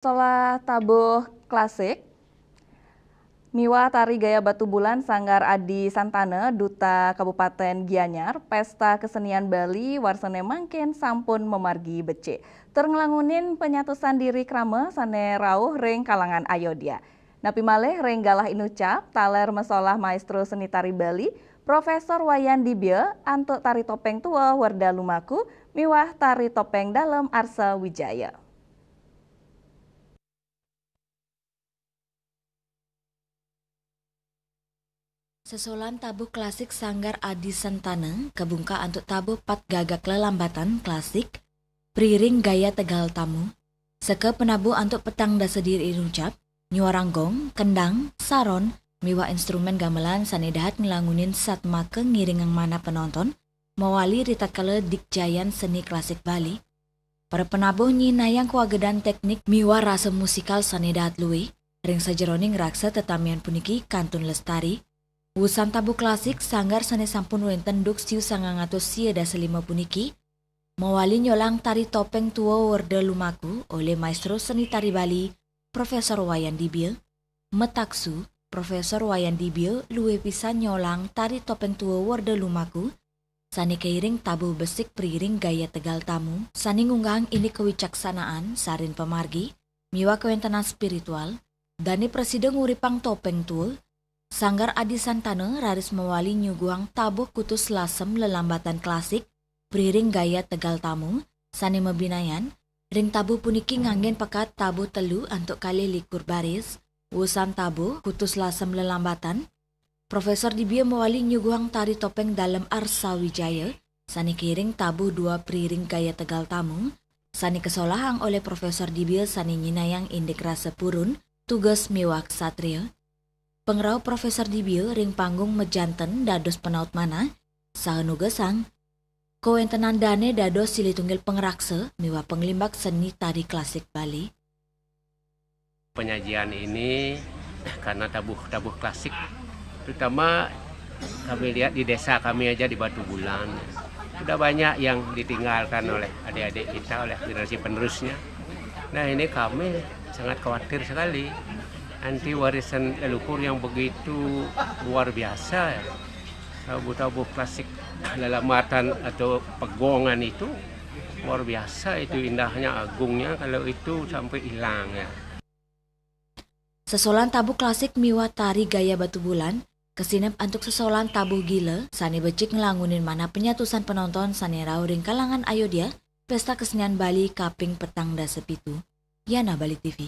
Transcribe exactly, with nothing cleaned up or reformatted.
Sekolah tabuh klasik miwah tari gaya Batubulan Sanggar Adi Santana, Duta Kabupaten Gianyar, Pesta Kesenian Bali warsane mangkin sampun mamargi becik. Tur nglangunin penyatusan diri krama sane rauh ring kalangan Ayodya. Napi malih ring galah inucap, taler masolah maestro seni tari Bali, Profesor Wayan Dibya, antuk tari topeng tua Werda Lumaku, miwah tari topeng dalem Arsa Wijaya. Sesolan tabuh klasik Sanggar Adi Santana, kabungkah antuk tabuh pat gagak lelambatan klasik, priring gaya Tegal Tamu, seka penabuh antuk petang dasa diri inucap, nyuarang gong, kendang, saron, miwah instrumen gamelan sane dahat nglangunin satmaka ngiringang manah penonton, mawali ritatkala dikjayan seni klasik Bali. Para penabuh nyinayang kawagedan teknik miwah rasa musikal sane dahat luih, ring sajeroning raksa tetamian puniki kantun lestari. Wusan tabuh klasik sanggar sane sampun wenten duk siu sangang atus sia dasa lima puniki, mawali nyolang tari topeng tua Werda Lumaku olih Maestro Seni Tari Bali, Profesor Wayan Dibya. Mataksu, Profesor Wayan Dibya luih pisan nyolang tari topeng tua Werda Lumaku, sane kairing tabuh besik priring gaya Tegal Tamu, sane ngunggahang indik kawicaksanaan, sarin pamargi, miwah kawentenan spiritual. Dane prasida nguripang topeng tua, Sanggar Adi Santana raris mawali nyuguhang tabuh kutus lasem lelambatan klasik, priring gaya Tegal Tamu, sane mabinayan, ring tabuh puniki nganggen pekat tabuh telu antuk kalih likur baris. Wusan tabuh kutus lasem lelambatan, Profesor Dibya mawali nyuguhang tari topeng dalem Arsa Wijaya, sane kairing tabuh dua priring gaya Tegal Tamu, sane kasolahang olih Profesor Dibya sane nyinayang indik rasa purun, tugas miwah ksatria. Pangrauh Profesor Dibya ring panggung majanten dados penaut manah, saha nugasang, kawentenan dane dados silih tunggil pangraksa miwah panglimbak seni tari klasik Bali. Penyajian ini karena tabuh-tabuh klasik, terutama kami lihat di desa kami aja di Batubulan, sudah banyak yang ditinggalkan oleh adik-adik kita, oleh generasi penerusnya. Nah, ini kami sangat khawatir sekali. Nanti warisan leluhur yang begitu luar biasa, ya. Tabuh-tabuh klasik lelambatan atau pegongan itu luar biasa, itu indahnya, agungnya, kalau itu sampai hilang, ya. Sesolan tabuh klasik miwah tari gaya Batubulan, kasineb antuk sesolan tabuh gila, sane becik nglangunin manah penyatusan penonton sane rauh ring kalangan Ayodya, Pesta Kesenian Bali kaping petang dasa pitu. Yana Bali T V.